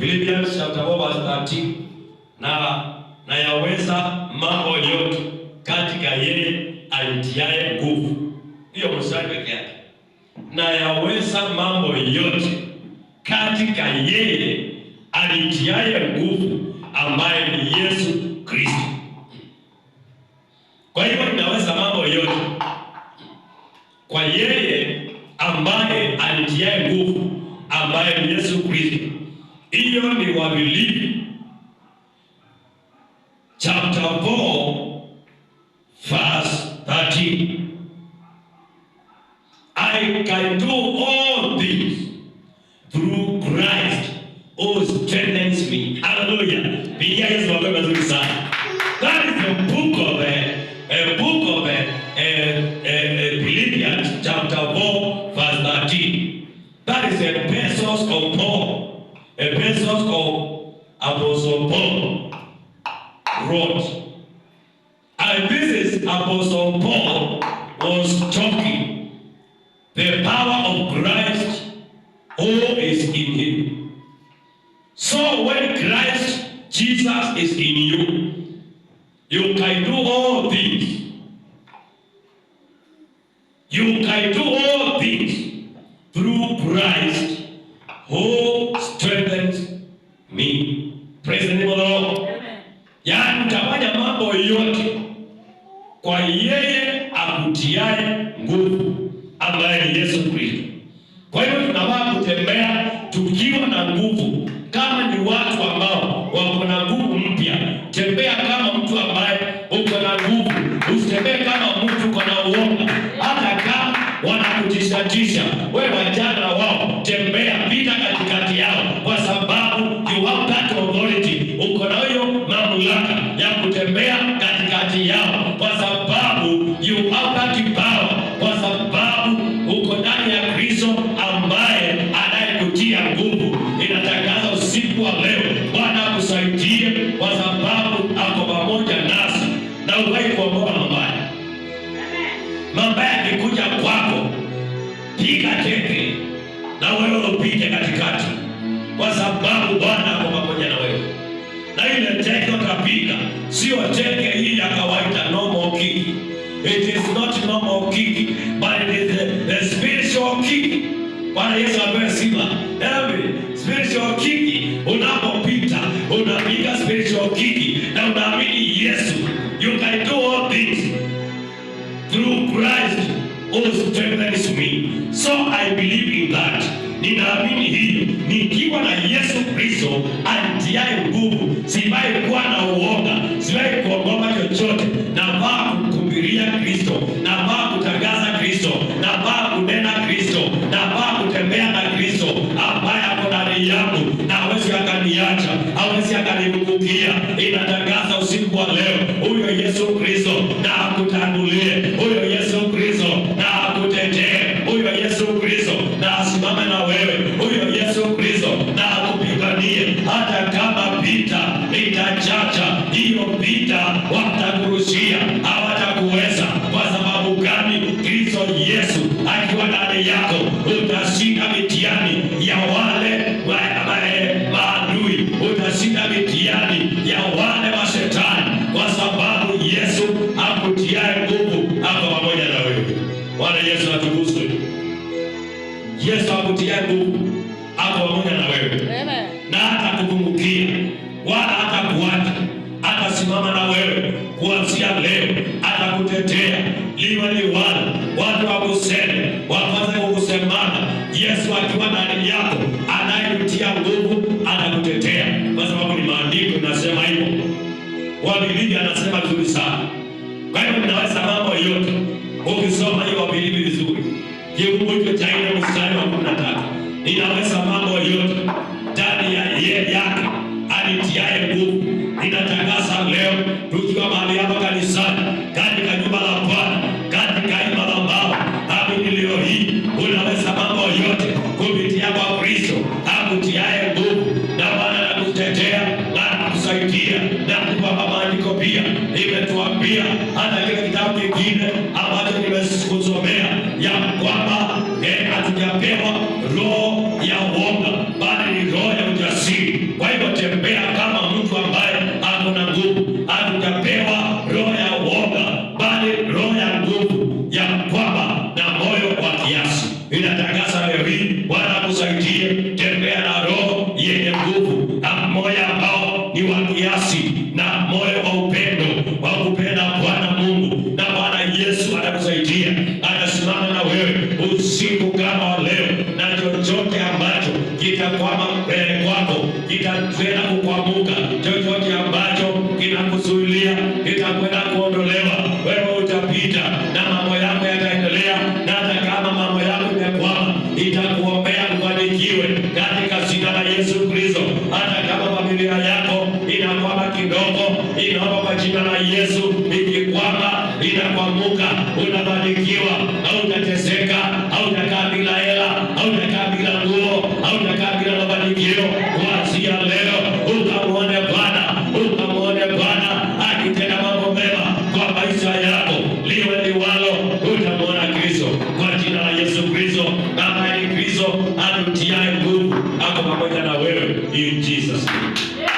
Philippians chapter 4 verse 13, na nayaweza mambo yote katika yeye anitiaye nguvu. Hiyo mstari peke yake. Nayaweza mambo yote katika yeye anitiaye nguvu, ambaye ni Yesu Kristo. Kwa hivyo ninaweza mambo yote kwa yeye ambaye anitiaye nguvu, ambaye ni Yesu Kristo. Hiyo ni Wafilipi chapter 4 verse 13. I can do all things through Christ who strengthens me. Hallelujah. Pigia Yesu makofi mazuri sana. That is the book of a book of Philippians chapter 4 verse 13. That is the epistles of Paul. Epistles of Apostle Paul wrote. And this is Apostle Paul was talking the power of Christ who is in him. So when Christ Jesus is in you, you can do all things. You can do all things through Christ who strengthens me. Praise the name of the Lord. Yaani utafanya mambo yote kwa yeye akutiaye nguvu, ambaye ni Yesu Kristo. Kwa hiyo tunafaa kutembea tukiwa na nguvu, kama ni watu ambao wako na nguvu mpya. Tembea kama mtu ambaye uko na nguvu, usitembee kama mtu uko na uoga. Hata kama wanakutishatisha, wewe wachana wao, tembea, pita katikati yao, kwa sababu you have that authority, uko na hiyo mamlaka ya kutembea katikati yao, kwa sababu you have that power, kwa sababu uko ndani ya Kristo ambaye anayekutia nguvu. Inatangaza usiku wa leo, Bwana akusaidie, kwa sababu ako pamoja nasi na uwai kuogopa mabaya. Mabaya yakikuja kwako, piga teke na wewe upite katikati, kwa sababu Bwana ako pamoja na wewe. Na ile teke utapiga sio teke hii ya kawaida, normal kick. It is not normal kick, but it is the spiritual kick. Bwana Yesu apewe sifa. Amen. Spiritual kick, unapopita unapiga spiritual kick na unaamini Yesu, you can do all things through Christ who strengthens me. So I believe in that. Ninaamini hiyo. Nikiwa na Yesu Kristo anitiaye nguvu, sifai kuwa na uoga, sifai kuogopa chochote. Nafaa kukimbilia Kristo, nafaa kutangaza Kristo, nafaa kunena Kristo, nafaa kutembea na Kristo ambaye ako ndani yangu na hawezi akaniacha, hawezi akanipungukia. Inatangaza usiku wa leo, huyo Yesu Kristo na akutangulie, huyo Yesu Kristo na akutetee, huyo Yesu Kristo na asimame na wewe, huyo Yesu Kristo na akupiganie, hata kama vita itachacha, hiyo vita watakurushia, hawatakuweza. Kwa sababu gani? Kristo Yesu akiwa ndani yako utashinda mitihani ya wale maadui, utashinda mitihani ya wale mashetani, kwa sababu Yesu akutiaye nguvu ako pamoja na wewe. Bwana Yesu atukuzwe. Yesu akutiaye nguvu ako pamoja na wewe Amen. Na hatakupungukia wala hatakuacha, atasimama na wewe kuanzia leo, atakutetea liwe liwalo, watu wakuseme, waanze kukusemana. Yesu akiwa ndani yako, anayekutia nguvu, atakutetea, kwa sababu ni maandiko inasema hivyo. Wafilipi anasema vizuri sana. Kwa hivyo mnaweza mambo yote ukisoma hiyo Wafilipi vizuri, kifungu hicho cha 4 mstari wa 13, ninaweza mambo yote ndani ya yeye yake anitiaye nguvu. Ninatangaza leo tukiwa mahali hapa kanisani, katika nyumba la Bwana, katika hii madhabahu, amini leo hii unaweza mambo yote kupitia kwa Kristo akutiaye nguvu, na Bwana anakutetea na anakusaidia na kupa. Maandiko pia imetuambia hata kile kitabu kingine ambacho nimekusomea ya kwamba hatujapewa roho ya uoga. Tembea na roho yenye nguvu na moyo ambao ni wa kiasi na moyo wa upendo wa kupenda Bwana Mungu, na Bwana Yesu atakusaidia, atasimama na wewe usiku kama wa leo, na chochote ambacho kitakwama mbele kwako kitakwenda kukwamuka, chochote ambacho kinakuzuilia kitakwenda kuondolewa. Wewe utapita na mambo yako yataendelea, na hata kama mambo yako imekwama, itakuombea ufanikiwe katika jina la Yesu Kristo. Hata kama familia yako inakwama kidogo, inaomba kwa jina la Yesu, ikikwama inakwamuka, unafanikiwa, hautateseka, hautakaa bila hela, hautakaa bila nguo, hautakaa bila mafanikio. Kuanzia leo ukamwone Bwana, ukamwone Bwana akitenda mambo mema kwa maisha yako, liwe liwalo, utamwona Kristo kwa jina la Yesu Kristo, ambaye ni Kristo atutiaye nguvu, ako pamoja na wewe in Jesus name.